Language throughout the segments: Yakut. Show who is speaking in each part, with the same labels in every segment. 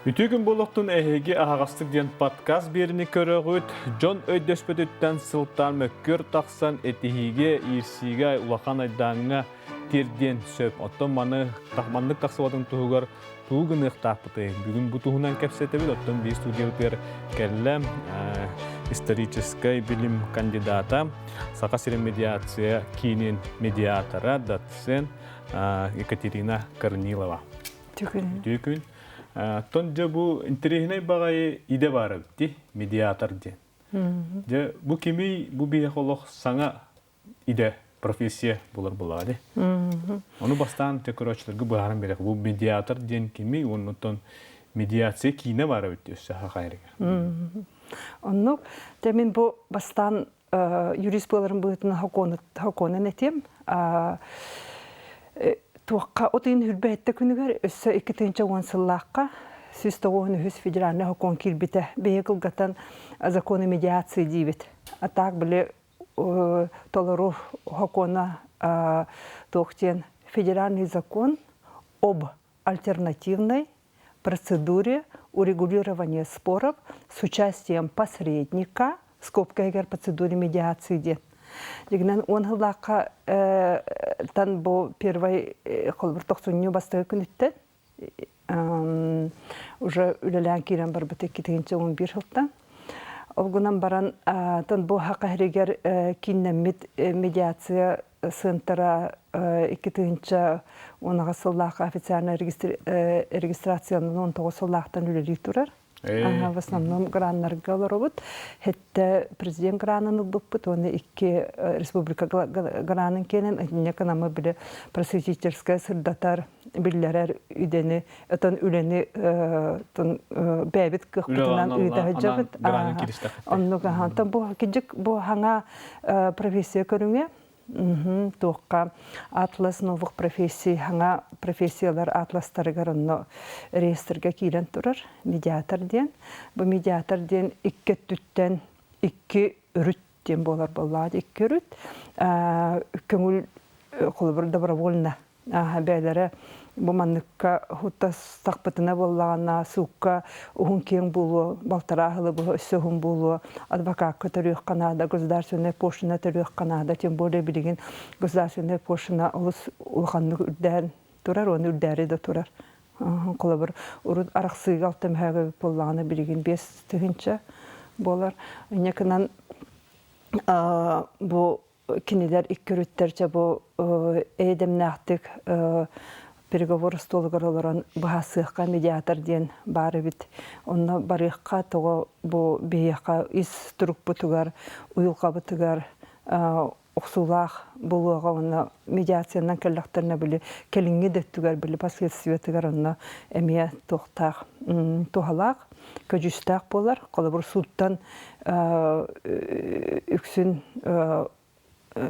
Speaker 1: Үтүө күн буолуохтун эһиги аһаҕастык диэн подкаст биэrini көрөҕүт. Дьон өйдөспөтүттэн сылтаан мөккүөр тахсан этиһиигэ, иирсиигэ, улахан айдааҥҥа тиэрдиэн сөп. Оттон маны маннык тахсыбатын туһугар тугу гыныахтаахпытый? Бүгүн бу туһунан кэпсэтэбит. Оттон биир студиябытыгар кэллэ историческай билим кандидата, Саха сирин медиация киинин медиатора, доцент Екатерина Корнилова.
Speaker 2: Түкүн.
Speaker 1: Үтүө күн. Оттон дьэ бу интэриэһинэй баҕайы идэ баар эбит дии, медиатор диэн. Дьэ бу кимий, бу биһиэхэ олох саҥа идэ, профессия булар булаҕа дии. Ону бастаан те көрөөччүлэргэ быһааран биэрэх. Бу медиатор диэн кимий, оннуттан медиация киинэ баар эбит өссө хахайрыгар.
Speaker 2: Оннук. Те мин бу бастаан юрист буоларым быһыытынан хокуонун этиэм. Туохха от ыйын хүрбэһиттэ күнүгэр өссө 2010 сыллаахха 193 федеральный хокуон киирбитэ. Биһи кылгатан законы медиации диибит. А так били толору хокуона туох диэн федеральный закон об альтернативной процедуре урегулирования споров с участием посредника, скобка эгер процедуре медиации диэн. Дигинэн он сыллаахха тан бу первый холбур тохсунньу бастакы күнүттэн уже үлэлээн киирэн барбыт 2011 сылтан. Ол гынан баран тан бу хакаһыригэр кииннэммит медиация сыантара 2010 сыллаах официальная регистрациянан 19 сыллаахтан үлэлии турар. В основном граннарга олоробут. Хетте президент гранын ылбыппыт уонна икки республика гранын киэнэн итиннэ кынамы биле просветительская сырдатар биллэрэр идэни отон үлэни бэйэбит кыахпытынан ыыта сылдьабыт. Оннук аһантан бу кидьик бу хаҥа профессия көрүҥэ туохха атлас новых профессий хаҥа профессиялар атластарыгар онно реестргэ киирэн турар медиатор диэн. Бу медиатор диэн икки өттүттэн икки өрүт диэн буолар буоллаҕа икки өрүт көҥүл холобур добровольно бэйэлэрэ бу манныкка хуттастахпытына буоллаҕына суукка уһун киэҥ буолуо балтараа сылы быһа өссө уһун буолуо адвокакка төрүөххэ наада государственная пошлина төрүөххэ наада тем более билигин государственная пошлина олус улаханнык үрдээн турар уонна үрдээри да турар холобур урут арахсыыга алта мөһөөгө буоллаҕына билигин 5 тыһыынча буолар инньэ гынан бу кинилэр икки өрүттэр бу эйдэмнээхтик переговор остуолугар олорон быһаасыахха медиатор диэн баар эбит. Онно барыахха тоҕо бу биһиэхэ ис турукпутугар, уйулҕабытыгар охсуулаах буолуоҕа уонна медиациянан кэллэхтэринэ били кэлиҥҥи да өттүгэр били последствиятыгар онно эмиэ туохтаах туһалаах, көдьүүстээх буолар. Холобур, сууттан үксүн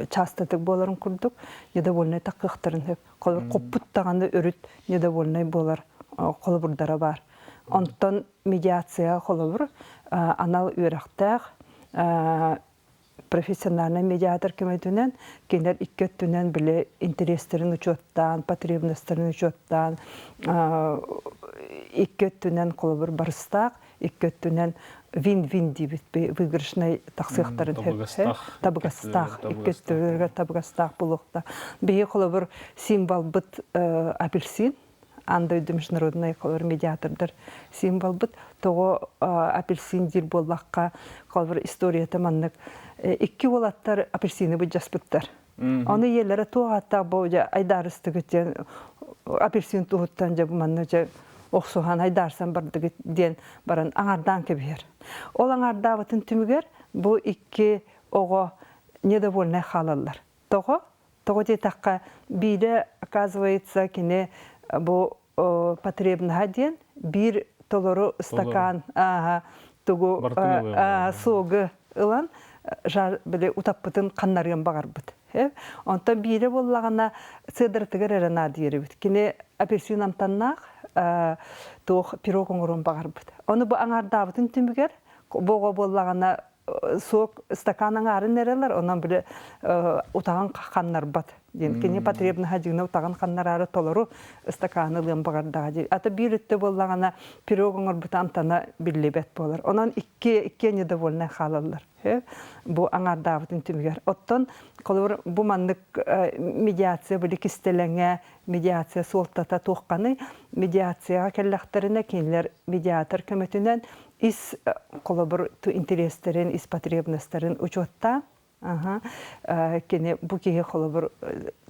Speaker 2: чаастатык буоларын курдук недовольнай такыахтарын сөп. Холобур, хоппут даҕаны өрүт недовольнай буолар холобурдара баар. Онтон медиация холобур анал үөрэхтээх профессиональнай медиатор көмөтүнэн кинилэр икки өттүнэн били интэриэстэрин учуоттаан, потребностарын учуоттаан икки өттүнэн холобур барыстаах, икки өттүнэн вин-вин диибит выигрышный тахсыахтарын сөп. Табыгастаах. Икки өттүгэр табыгастаах буолуохтаах. Биһи холобур символбыт апельсин, аан дойду международнай холобур медиатордар символбыт. Тоҕо апельсин диир буоллахха, холобур историята маннык икки уолаттар апельсины былдьаспыттар. Ону ийэлэрэ туох ааттаах бу айдаарыстыгыт диэн апельсин туһуттан дьэ манна дьэ охсуһан айдаарсан бардыгыт диэн баран аҥардаан кэбиһэр. Ол аҥардаабытын түмүгэр бу икки оҕо недовольнай хаалаллар. Тоҕо? Тоҕо диэтэххэ, биирэ, оказывается, кини бу потребноһа диэн биир толору стакан тугу суогу ылан жар били утаппытын ханнарыан баҕарбыт. Онтон биирэ буоллаҕына сыадыратыгар эрэ наадыйар эбит. Кини апельсин амтаннаах туох пирог оҥоруон баҕарбыт. Ону бу аҥаардаабытын түмүгэр бу оҕо буоллаҕына суок стакан аҥаарын эрэлэр, онон били утаҕын ханнарбат. Диэн кини потребноһа дьиҥнэ утаҕын ханнараары толору ыстакааны ылыан баҕардаҕа дии. Ата биир өттө буоллаҕына пирог оҥорбута амтана биллибэт буолар. Онон икки икки недовольнай хаалаллар. Бу аҥаардаабытын түмүгэр. Оттон холобур бу маннык медиация били кистэлэҥэ, медиация суолтата туохханый? Медиацияҕа кэллэхтэринэ кинилэр медиатор көмөтүнэн ис холобур интэриэстэрин, ис потребностарын учуоттаан Аха. Кини бу киһи холобур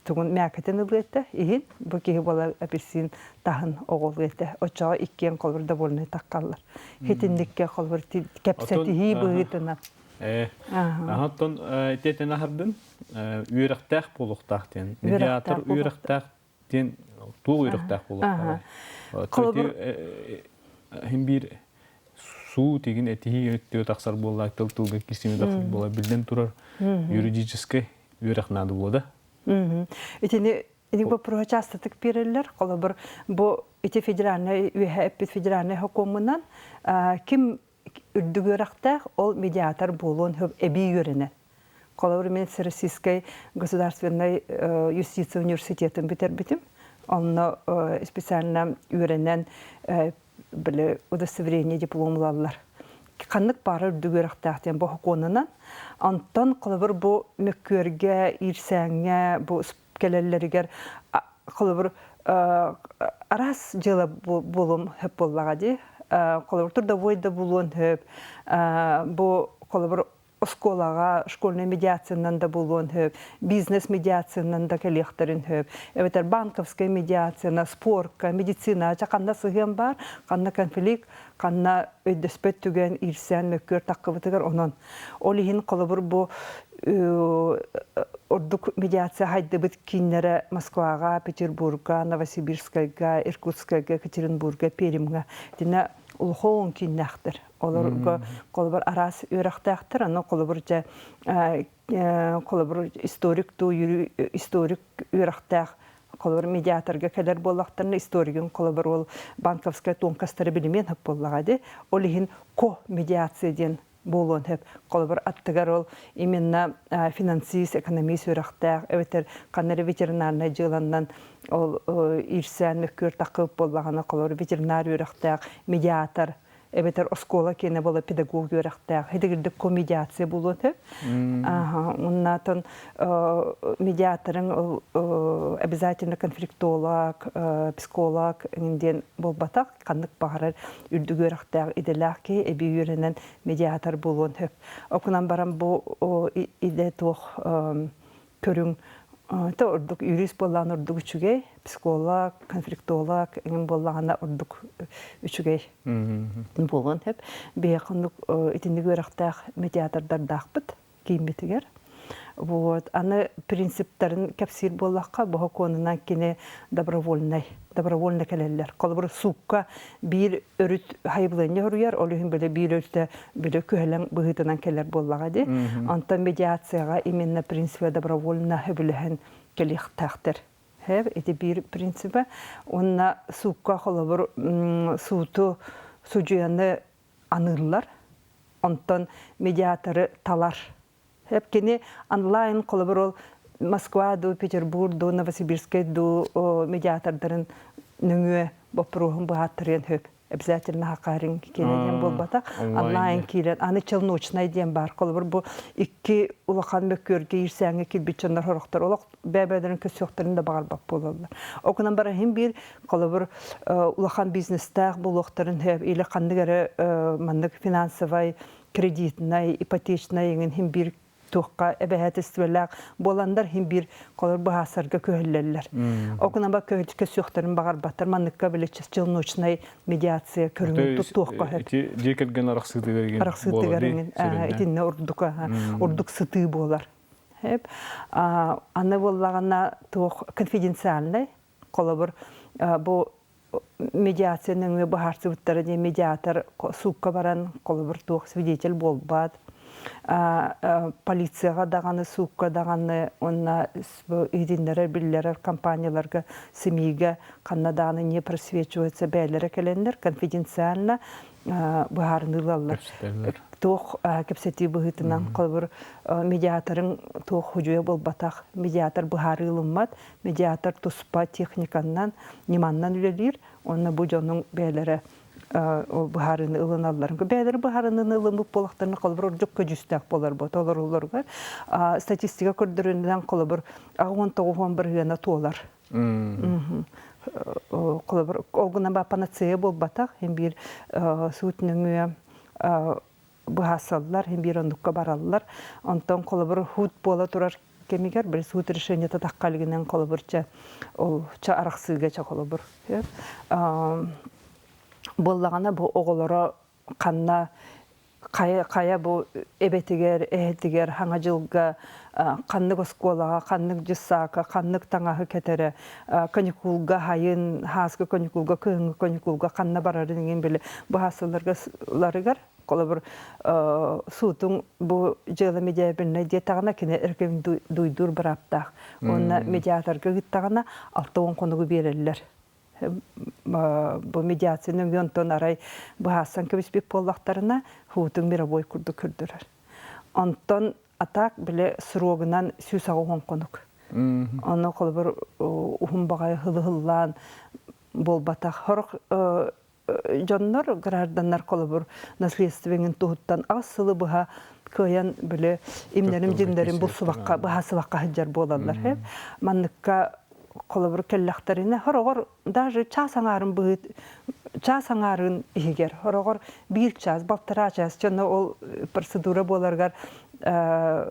Speaker 2: тугун мээкэтин ылыа этэ иһин, бу киһи буолар апельсин таһын оҕолуо этэ. Оччоҕо иккиэн холобур довольнай таххаллар. Хитинникке холобур кэпсэтиһии быһыытынан.
Speaker 1: Э, оттон итиэтин аһардын үөрэхтээх буолуохтаах диэн. Медиатор үөрэхтээх диэн туох үөрэхтээх буолуохтааҕый?
Speaker 2: Холобур
Speaker 1: Хин биир суу тигин этиһии өттүө тахсар буоллаах тыл тылга киирсиини тахсар буола биллэн турар юридическай үөрэх наада буолла
Speaker 2: да. Итини ини боппуруоһа чаастатык биэрэллэр. Холобур, бу ити федеральнай үөһэ эппит федеральнай сокуоммунан ким үрдүк үөрэхтээх ол медиатор буолуон эбии үөрэнэр. Холобур, мен Всероссийскай государственнай юстиция университетын бүтэрбитим. Онно специально үөрэнэн били удостоверение диплом ылаллар. Ханнык баара үрдүк үөрэхтээх диэн бу сокуонунан. Онтон холобур бу мөккүөргэ, иирсээҥҥэ бу кэлэллэригэр холобур араас дьыала буолуом сөп буоллаҕа дии. Холобур трудовой да буолуон сөп. Бу холобур оскуолаҕа школьнай медиациянан да буолуон сөп, бизнес медиациянан да кэлиэхтэрин сөп, эбэтэр банковскай медиацияна, спорка, медицина, ханна сыһыан баар, ханна конфликт, ханна өйдөспөт түгэн, иирсээн, мөккүөр таххыбытыгар онон. Ол иһин холобур бу ордук медиация хайдыбыт кииннэрэ Москваҕа, Петербурга, Новосибирскайга, Иркутскайга, Екатеринбурга, Пермьга итиннэ улахан кииннээхтэр. Олорго холобур араас үөрэхтээхтэр, аны холобур дьэ холобур историк туу историк үөрэхтээх холобур медиаторга кэлэр буоллахтарына историгын холобур ол банковскай тонкостары билимиэн сөп буоллаҕа дии. Ол иһин ко-медиация диэн буолуон сөп. Холобур аттыгар ол именно финансист, экономист үөрэхтээх эбэтэр ханна эрэ ветеринарнай дьыаланнан ол иирсээн мөккүөр таххыбыт буоллаҕына холобур ветеринар үөрэхтээх медиатор эбэтэр оскуола киэнэ буола педагог үөрэхтээх итигирдик комедиация буолуон сөп. Оннатон медиаторың обязательно конфликтолог, психолог диэн буолбатах, ханнык баҕарар үрдүк үөрэхтээх идэлээх киһи эбии үөрэнэн медиатор буолуон сөп. Окунан баран бу идэ туох көрүҥ то ордук юрист буоллаҕына ордук үчүгэй, психолог, конфликтолог эҥин буоллаҕына ордук үчүгэй буолуон сөп. Биһиэхэ оннук итинник үөрэхтээх медиатордардаахпыт кииммитигэр. Вот. Аны принциптарын кэпсиир буоллахха, бу сокуонунан кини добровольнай, добровольно кэлэллэр. Холобур, суукка биир өрүт хайыбылыанньа хоруйар, ол иһин били биир өрүтэ били күһэлэҥ быһыытынан кэлэр буоллаҕа дии. Онтон медиацияҕа именно принципе добровольно сөбүлэһэн кэлиэхтээхтэр. Ити биир принципэ. Уонна суукка холобур сууту судьуйаны аныыллар. Онтон медиаторы талар. Хеп кини онлайн холобур ол Москва дуу, Петербург дуу, Новосибирскай дуу медиатордарын нөҥүө боппуруоһун быһааттарыан сөп. Обязательно хакарин киэнэ диэн буолбатах. Онлайн киирэн, аны челночнай диэн баар. Холобур бу икки улахан мөккүөргэ иирсээҥҥэ киирбит дьоннор сорохтор олох бэйэ-бэйэлэрин көрсүөхтэрин да баҕарбат буолаллар. Окунан баран иһин биир холобур улахан бизнестээх буолуохтарын сөп или ханнык эрэ маннык финансовай кредитнай, ипотечнай эҥин иһин биир туохха эбэһээтистибэлээх буоланнар иһин биир холор быһаасарга көһөллөллөр. Окуна ба көһүөхтэрин баҕарбаттар манныкка били челночнай медиация көрүҥүн туттуохха сөп.
Speaker 1: Ити дьиэ кэргэн арахсыытыгар игин
Speaker 2: арахсыытыгар иҥин итиннэ ордук ордук сытыы буолар. Аны буоллаҕына туох конфиденциальнай холобур бу медиация нөҥүө быһаарсыбыттара диэн медиатор суукка баран холобур туох свидетель буолбат полицияҕа даҕаны суукка даҕаны уонна иһитиннэрэр биллэрэр компанияларга СМИ-гэ ханна даҕаны не просвечивается бэйэлэрэ кэлэннэр конфиденциально быһаарыныы ылаллар. Туох кэпсэтии быһыытынан, холобур, медиаторын туох худьуйа буолбатах, медиатор быһаарыы ылыммат, медиатор туспа техниканнан, ньыманнан үлэлиир, уонна бу дьонуҥ бэйэлэрэ ол быһаарыыны ылыналларын. Бэйэлэрэ быһаарыыны ылыммыт буоллахтарына, холобур, ордук көдьүүстээх буолар бу толорулларыгар. Статистика көрдөрүнүнэн, холобур, 69 бырыһыана туолар. Холобур, ол гынан ба панацея буолбатах, хин биир суут нөҥүө быһаасаллар, хин биир оннукка бараллар. Онтон холобур хуут буола турар кэмигэр били суут решениета тахха илигинэн холобур чэ ол чэ арахсыыга чэ холобур буоллаҕына бу оҕолоро ханна хайа, хайа бу эбэтигэр, эһэтигэр хаҥа дьылга ханнык оскуолаҕа, ханнык дьыссаака, ханнык таҥаһы кэтэрэ, каникулга хайын, хааскы каникулга, кыһыҥҥы каникулга ханна барарын иҥин били быһаасыларыгар холобур суутуҥ бу дьыала медиабельнай диэтэҕинэ кини эркин дуйдуур бырааптаах. Уонна медиаторга ыыттаҕына 60 хонугу биэрэллэр. Бу медиация нөҥүө онтон арай быһаарсан кэбиспит буоллахтарына, хуутуҥ мировой курдук көрдөрөр. Онтон атак бile срогунан 180 хонук. Ону холобур уһун баҕайы хылы-хыллаан буолбатах. Хорох дьоннор, гражданнар холобур наследственин туһуттан ас сылы быһа кыайан бile имнэрим дьиҥнэрин булсубакка быһаасыбакка сылдьар буолаллар. Манныкка холобур кэллэхтэринэ хороҕор даже чаас аҥаарын быһыт чаас аҥаарын иһигэр хороҕор биир чаас балтараа чаас дьоно ол процедура буоларыгар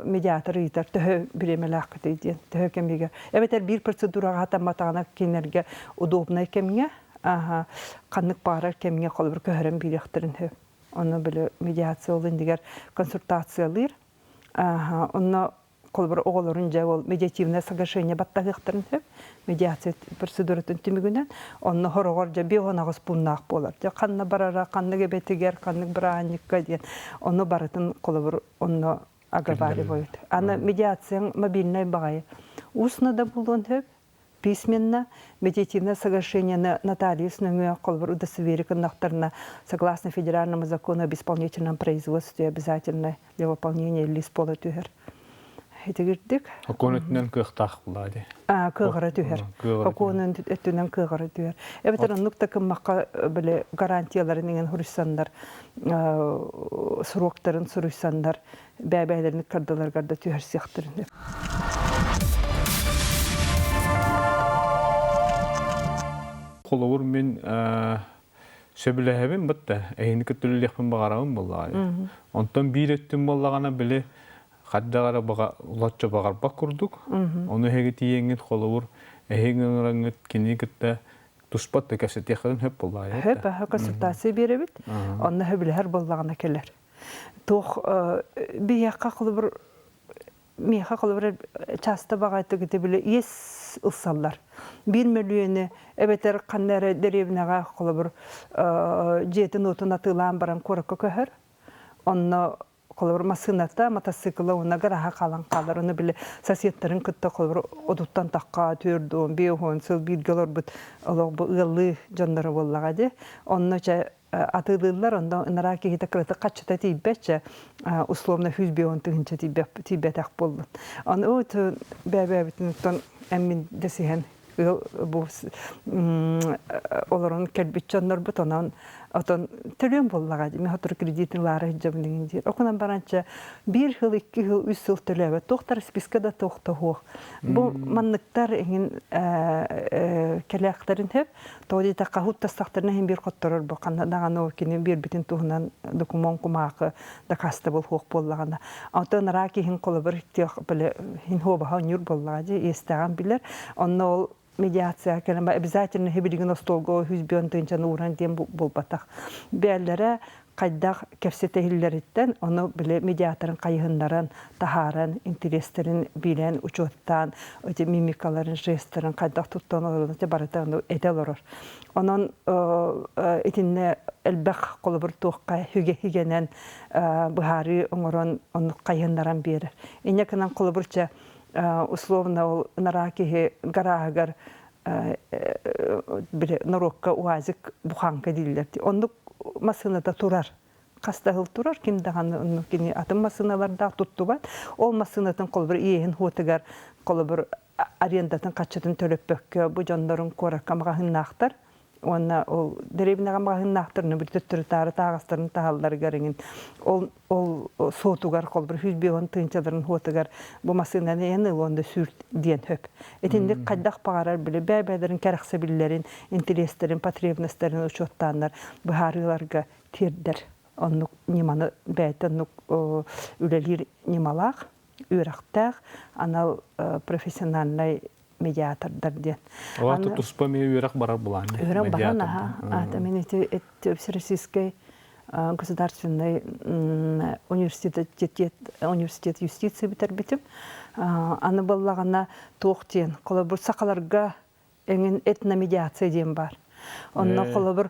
Speaker 2: медиатор ыйытар төһө бириэмэлээххитий диэн төһө кэмигэр эбэтэр биир процедураҕа хатамматаҕына кинилэргэ удобнай кэмҥэ ханнык баҕарар кэмҥэ холобур көһөрөн биэриэхтэрин сөп. Ону били медиация ол иннигэр консультациялыыр. Онно холобур оҕолорун дьэ ол медиативное соглашение баттаһыахтарын сөп. Медиация процедуратын түмүгүнэн онно хороҕор дьэ биоһонаҕыс пууннаах буолар. Дьэ ханна барара, ханнык эбэтигэр, ханнык бырааһынньыкка диэн ону барытын холобур онно оговаривают. Аны медиацияң мобильнай баҕайы. Устно да буолуон сөп, Письменно медиативное соглашение нотариус нөҥүө холобур удостоверие гыннахтарына согласно федеральному закону об исполнительном производстве обязательно для выполнения лист пола түһэр. Итигирдик.
Speaker 1: Окуон өттүнэн кыахтаах булаа ди.
Speaker 2: Кыаҕара түһэр. Окуон өттүнэн кыаҕара түһэр. Эбэтэр оннук да кыммакка бile гарантияларын иҥэн хуруйсаннар сроктарын суруйсаннар бэйэ-бэйэлэрин ыккардыларыгар да түһэрсиэхтэрин.
Speaker 1: Холобур мин сөбүлэһэбин бытта эһини кытта үлэлиэхпин баҕарабын буоллаҕа. Онтон биир өттүм буоллаҕына били хайдах эрэ улачча баҕарбат курдук. Ону эһиги тиийэҥҥит холобур эһиги ыҥыраҥҥыт кинини кытта туспа да кэпсэтиэххитин сөп буоллаҕа.
Speaker 2: Сөп, консультация биэрэбит. Онно сөбүлэһэр буоллаҕына кэлэр. Туох биһиэхэ холобур миэхэ холобур часто баҕайтык ити били иэс ылсаллар. Биир мөлүйүөнү эбэтэр ханна эрэ дэриэбинэҕэ холобур дьиэтин уотун атыылаан баран куоракка көһөр. Онно холобур массыыната, матасыыкыла уонна гараһа хаалан хаалар. Ону били соседтарын кытта холобур отуттан тахха түөрт биэс сыл бииргэ олорбут олох бу ыаллыы дьонноро буоллаҕа дии. Онно чэ атыылыыллар, онно ынараа киһитэ кыратык хаччыта тиийбэт, условно 150 тыһыынча тиийбэтэх буоллун. Аны бэйэ-бэйэбитин эммин дэсиһэн ыал бу олорон кэлбит дьоннорбут онон отон төлүөм буоллаҕа дии мен сотору кредитин ылаары сылдьабын деген диир окунан баранча биир сыл икки сыл үс сыл төлөөбөт туохтар списка да туох да суох бу манныктар эҥин кэлээхтэрин сөп Тоҕо диэтэххэ, хуттастахтарына иһин биир хотторор бу ханна даҕаны ол кини биэрбитин туһунан докумуон кумаахы дакаастабыл суох буоллаҕына. Онтон ыраах иһин холобур били иһин хуобаһа онньуур буоллаҕа дии иэстээҕин билэр. Онно ол медиация кэлэн обязательно билигин остуолга 100 тыһыынчаны ууран диэн буолбатах. Бээллэрэ хайдах кэпсэтэ иһиллэриттэн, ону били медиаторын хайыһыннаран, таһааран, интэриэстэрин билэн, учуоттаан, эти мимикаларын, жестарын хайдах туттан олорон ити барыта ону этэ олорор. Онон итиннэ элбэх холобур туохха хүгэ-хигэнэн быһаарыы оҥорон оннук хайыһыннаран биэрэр. Инньэ гынан холобурча условно ол ынараа киһи гарааһыгар били норуокка уазик буханка дииллэр. Оннук массыыната турар. Хас да сыл турар, ким даҕаны кини атын массыыналардаах туттубат. Ол массыынатын холобур иэһин хуотугар холобур арендатын хаччытын төлөппөккө бу дьоннорун куоракка маҕаһыыннаахтар уонна ол дэриэбинэҕэ маҕаһыыннаахтарына били төттөрү-таары тааҕастарын таһалларыгар эҥин ол ол суотугар холбур 150 тыһыынчаларын хуотугар бу массыынаны эн ыл уонна сүүрт диэн хөп. Итинник хайдах баҕарар били бэйэ-бэйэлэрин кэрэхсэбиллэрин, интэриэстэрин, потребностарын учуоттааннар быһаарыыларга тиэрдэр оннук ньыманы бэйэтэ оннук үлэлиир ньымалаах, үөрэхтээх анал профессиональнай медиатордар диэн.
Speaker 1: Ол туспа эмиэ үөрэх барар булаан.
Speaker 2: Үөрэх баран аха. Ата мен эти Всероссийский государственный университет университет юстиции бүтэрбитим. Аны боллаҕына туох диэн холобур сахаларга эҥин этномедиация диэн баар. Онно холобур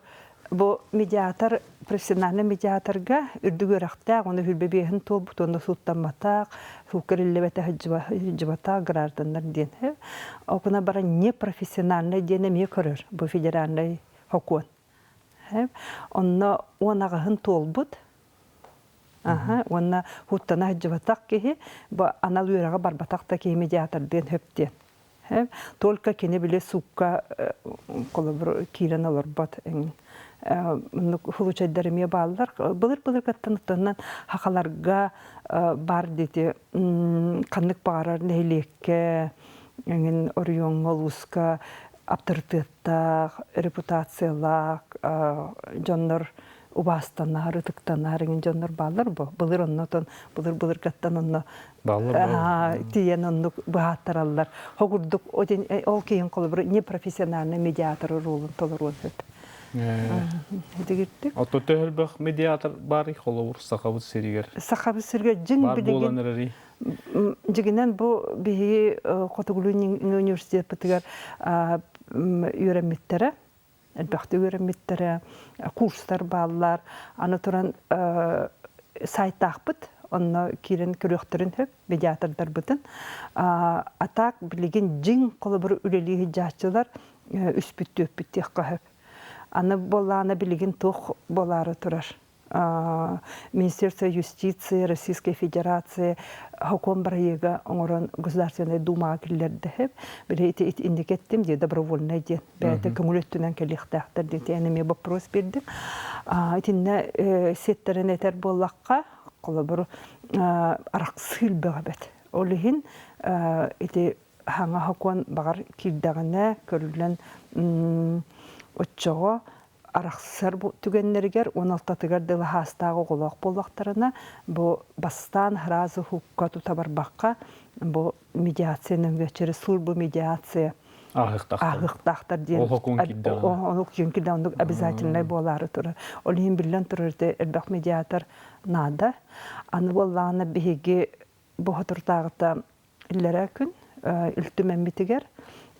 Speaker 2: бу медиатор профессиональный медиаторга үрдүк үөрэхтээх, уонна хүрбэ биэһин туолбут уонна сууттамматах, суукка ириллибэтэ сылдьыбатах гражданнар диэн. Окуна баран непрофессиональный диэн эмиэ көрөр бу федеральный сокуон. Онно 18 туолбут уонна хуттана сылдьыбатах киһи бу анал үөрэҕэ барбатах да киһи медиатордыан сөп диэн. Только кини били суукка холобур киирэн олорбот случайдар эмиэ бааллар. Былыр-былыргаттан оттоннон хахаларга бар дети ханнык баҕарар нэһилиэккэ эҥин оройуоҥҥа улууска аптарытыаттаах, репутациялаах дьоннор убаастанар, ытыктанар эҥин дьоннор бааллар бу. Былыр оннотон былыр-былыргаттан онно тиийэн оннук быһааттараллар. Хогурдук ол киһин холобур непрофессиональный медиатор ролун толоруон сөп. Дигирдик.
Speaker 1: Ото төһөлбөх медиатор бар холобур Сахабыт сиригэр.
Speaker 2: Сахабыт сиригэр дьиҥ
Speaker 1: бар буолан эрэрий.
Speaker 2: Дьигинэн бу биһиги Хотугулуу университетпытыгар үөрэммиттэрэ элбэхтик үөрэммиттэрэ, курстар бааллар. Аны туран сайтаахпыт, онно киирэн көрүөхтэрин сөп медиатордарбытын. А так билигин дьиҥ холобур үлэлии сылдьааччылар үспүт-түөппүт диэххэ сөп. Аны буоллаҕына билигин туох буолаары турар? Министерство юстиции Российской Федерации сокуон бырайыага оҥорон Государственнай Думаҕа киллэрдэ. Били ити инник эттим дии добровольнай диэн бэйэтэ көҥүл өттүнэн кэлиэхтээхтэр диэн эмиэ вопрос биэрдим. Итиннэ сиэттэрин этэр буоллахха, холобур арахсыы элбэҕэ эбит. Ол иһин ити хаҥа сокуон баҕар киирдэҕинэ көрүллэн оччоҕо арахсар түгэннэригэр 16-тыгар дылы хаастаах оҕолоох буоллахтарына, бу бастаан сразу хукка тута барбакка, бу медиация нөҥүө через службу медиация ааһыахтаахтар диэн
Speaker 1: ол хокуон киирдэҕинэ
Speaker 2: ол хокуон киирдэҕинэ оннук обязательнай буолаары турар. Ол иһин биллэн турар элбэх медиатор наада. Аны буоллаҕына биһиги бу соторутааҕыта иллэрээ күн Ил Түмэммитигэр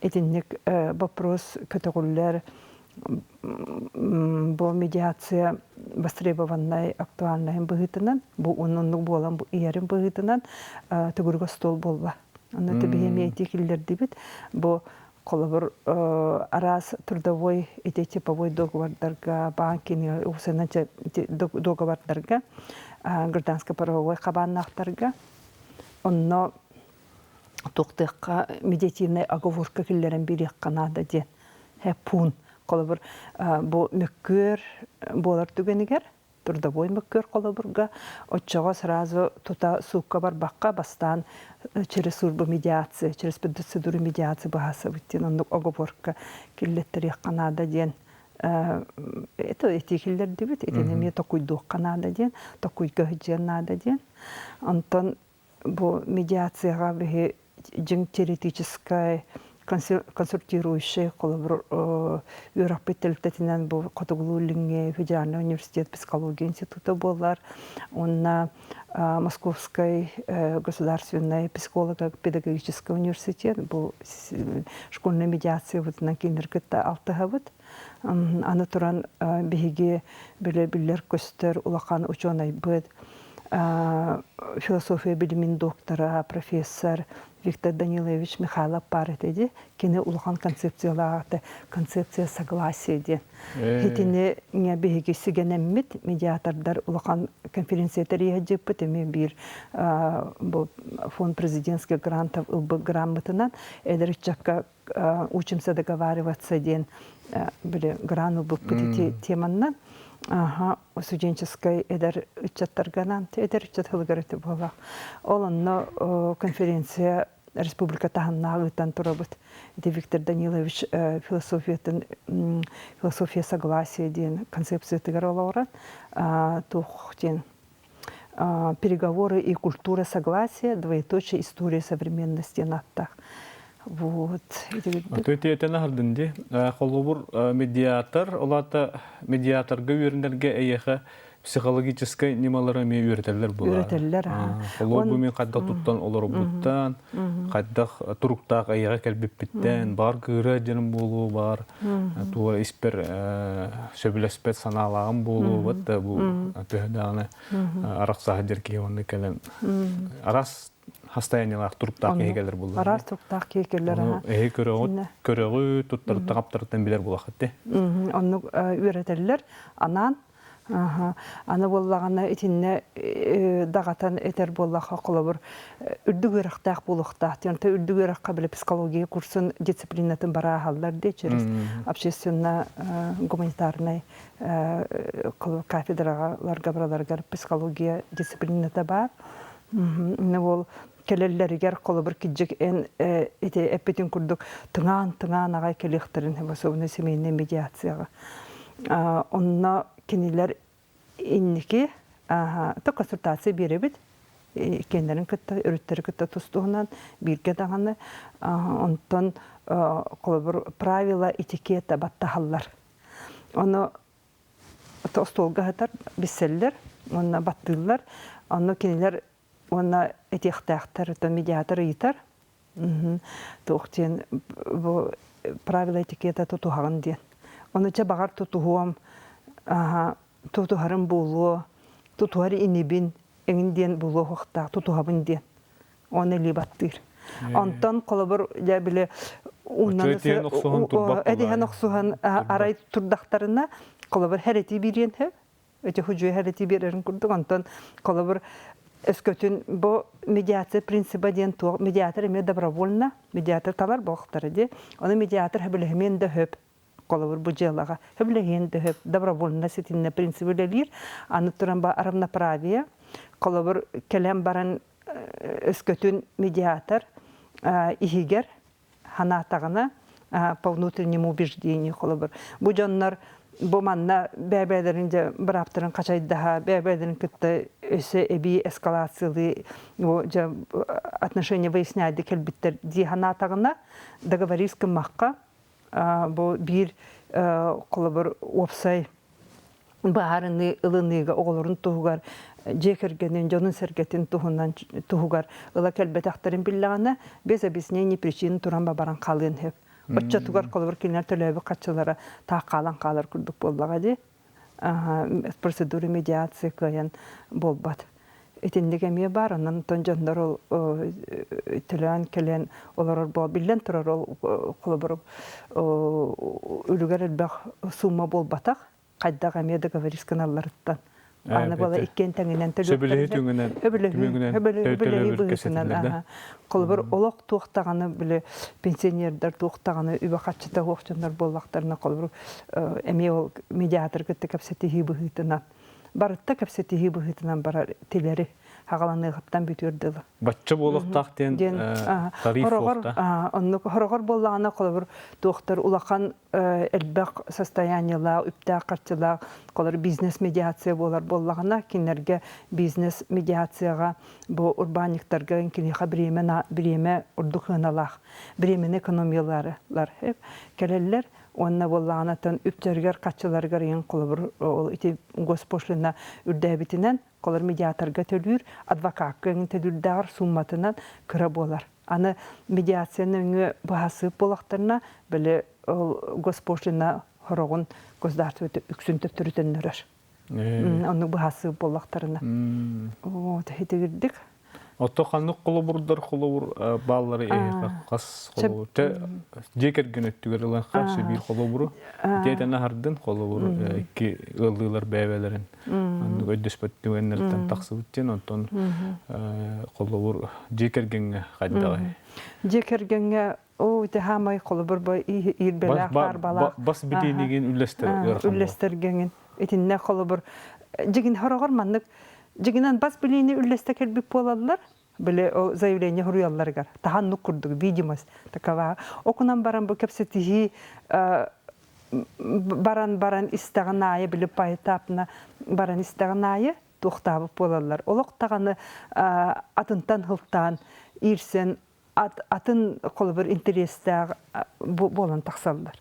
Speaker 2: итинник вопрос көтөҕүллэр бу медиация востребованнай актуальнайын быһыытынан бу оннук буолан иһэрин быһыытынан төгүрүк остуол буолла. Онно биһи эмиэ ити киллэрдибит. Бу холобур араас трудовой ити типовой договордарга, банкини усанан договордарга, гражданско-правовой хабааннаахтарга Онно туохтуохха медиативнай оговорка киллэрэн биэриэххэ наада диэн пуун. Холобур, бу мөккүөр буолар түгэнигэр, трудовой мөккүөр холобурга, оччоҕо сразу тута суукка барбакка бастаан через службу медиации, через процедуру медиации быһаасабыт диэн оннук оговорка киллэттэриэххэ наада диэн это этии киллэрдибит, итини эмиэ токуйдуохха наада диэн, токуйга сылдьыан наада диэн. Онтон бу медиацияҕа биһи дьиҥ теоретическай консультирующий холобур үөрэхпит тэрилтэтинэн бу Хотугулуу-Илиҥҥи федеральный университет психология института буолар уонна Московскай государственный психолого-педагогический университет бу школьная медиациябытынан кинилэр кытта алтыһабыт. Аны туран биһиги били биллэр-көстөр улахан учуонайбыт философия билимин доктора, профессор Виктор Данилович Михайлов баар этэ дии. Кини улахан концепциялаах этэ. Концепция согласия диэн. Итини биһиги сигэнэммит медиатордар улахан конференция тэрийэ дьыппыт эмиэ биир бу фонд президентских грантов ылбыт граммытынан эдэр ыччакка учимся договариваться диэн били гран ылбыппыт ити теманнан аха студенческай эдэр ыччаттарганан эдэр ыччат тылыгар ити буолах ол онно конференция республика таһымнаах ыытан турабыт. Ити Виктор Данилович философиятын философия согласия диэн концепциятыгар олоҕуран туох диэн переговоры и культура согласия двоеточие история современности диэн ааттаах. Вот.
Speaker 1: Аты этэн аһардын ди. Холобур медиатор, олата медиаторга үөрэнэргэ эйиэхэ психологическай ньымалары эмиэ үөрэтэллэр буолар.
Speaker 2: Үөрэтэллэр.
Speaker 1: Холобур бу мин хайдах туттан олорбуттан, хайдах туруктаах эйэҕэ кэлбиппиттэн, баар кыыра дьонум буолуо, баар туора испэр сөбүлэспэт санаалааҕым буолуо, вот да бу төһө даҕаны арахсаһа дьэр киһи онно кэлэн арас хастайанньалаах туруктаах киһи кэлэр буолла.
Speaker 2: Араас туруктаах киһи кэлэр.
Speaker 1: Эһи көрөҕүт, көрөҕү туттарыттан хаптарыттан билэр буолаххыт ти.
Speaker 2: Оннук үөрэтэллэр. Анаан Аны буоллаҕына итиннэ даҕатан этэр буоллахха, холобур, үрдүк үөрэхтээх буолуохтаах диэн. Үрдүк үөрэххэ били психология курсун дисциплинатын барааһаллар дии через общественно-гуманитарнай кафедраҕаларга бараларыгар психология дисциплината баар. Ол кэлэллэригэр холобур киджик эн ити эппитин курдук тыҥаан-тыҥаан аҕай кэлиэхтэрин особенно семейнай медиацияҕа. Онно кинилэр инники то консультация биэрэбит иккиэннэрин кытта өрүттэри кытта тус-туһунан бииргэ даҕаны онтон холобур правила этикета баттаһаллар. Ону остуолга сытар билсэллэр уонна баттыыллар. Онно кинилэр уонна этиэхтээхтэр, то медиатор ыйытар. Туох диэн бу правила этикета тутуһаҕын диэн. Ону чэ баҕар тутуһуом, тутуһарым буолуо, тутуһар инибин, эҥин диэн буолуохтаах, тутуһабын диэн. Оны илии баттыыр. Онтон холобур дьэ били уннан этиһэн охсуһан арай турдахтарына холобур хэр бириэн сөп Өтө худьуйа эти биэрэрин курдук. Онтон холобур өскөтүн бу медиация принциба диэн туох медиатор эмиэ добровольно медиатор талар буолуохтара дии. Ону медиатор хөбүлэһимиэн да сөп. Холобур бу дьыалаҕа хөбүлэһиэн да сөп. Добровольно ситиннэ принцип үлэлиир. Аны туран ба равноправие. Холобур кэлэн баран өскөтүн медиатор иһигэр ханаатаҕына по внутреннему убеждению холобур бу дьоннор бу манна бэйэ-бэйэлэрин дьэ бырааптарын хачайдаһа бэйэ-бэйэлэрин кытта өссө эбии эскалациялыы дьэ отношения выясняйды кэлбиттэр дии санаатаҕына договорись гыммакка бу биир холобур уопсай быһаарыныы ылыныыга оҕолорун туһугар дьиэ кэргэнин дьонун-сэргэтин туһунан туһугар ыла кэлбэтэхтэрин биллэҕинэ без объяснений причин туран баран хаалыан сөп. Оччотугар холобур кинилэр төлөөбүт харчылара таах хаалан хаалар курдук буоллаҕа дии. Процедура медиация кыайан буолбат. Итинник эмиэ баар, онон дьоннор ол төлөөн кэлэн олорор буол биллэн турар ол холобур үлүгэр элбэх сумма буолбатах, хайдах эмиэ договорись гыналларыттан. Аны буола иккиэн тэҥинэн
Speaker 1: Сөбүлэһии түҥүнэн
Speaker 2: түмүгүнэн быһыытынан холобур олох туох даҕаны били пенсионердар туох даҕаны үбэ-харчыта суох дьоннор буоллахтарына холобур эмиэ ол медиатор кытта кэпсэтиһии быһыытынан барытта кэпсэтиһии быһыытынан барар тилэри хаҕаланыаҕыттан бүтүөр дылы.
Speaker 1: Бачча буолуохтаах диэн тариф
Speaker 2: суохта. Оннук хороҕор буоллаҕына холобур туохтар улахан элбэх состояниелаах, үптээх-харчылаах холобур бизнес медиация буолар буоллаҕына кинилэргэ бизнес медиацияҕа бу урбаанньыктарга киниэхэ бириэмэ бириэмэ ордук сыаналаах бириэмэни экономиялары кэлэллэр Уонна буоллаҕына үптэригэр хаччыларыгар ыйын холобур ол ити госпошлина үрдээбитинэн холор медиаторга төлүүр, адвокакка эҥин төлүүрдээҕэр суумматынан кыра буолар. Аны медиация нөҥүө быһасыып буолахтарына били ол госпошлина хороҕун государство үксүн төттөрү төннөрөр. Оннук быһасыып буоллахтарына. Вот итигирдик.
Speaker 1: Ото ханнык холобурдар холобур бааллары эһиэхэ хас холобур те дьиэ кэргэн өттүгэр ылан хас биир холобуру итиэтэн аһардын холобур икки ыаллыылар бэйэлэрин аннык өйдөспөт түгэннэртэн тахсыбыт диэн онтон холобур дьиэ кэргэҥҥэ хайдаҕый?
Speaker 2: Дьиэ кэргэҥҥэ оо ити хаамай холобур бу иирбэлээх паарбалаах
Speaker 1: бас билиинигин үллэстэр ыарахан
Speaker 2: үллэстэргэҥин итиннэ холобур дьигин хороҕор маннык дьигинэн бас билиини үллэстэ кэлбит буолаллар били заявление суруйалларыгар таһаннык курдук видимость такова окунан баран бу кэпсэтиһии баран баран истэҕин аайы били поэтапно баран истэҕин аайы туохтаабыт буолаллар олох даҕаны атынтан сылтаан иирсэн атын холобур интэриэстээх буолан тахсаллар.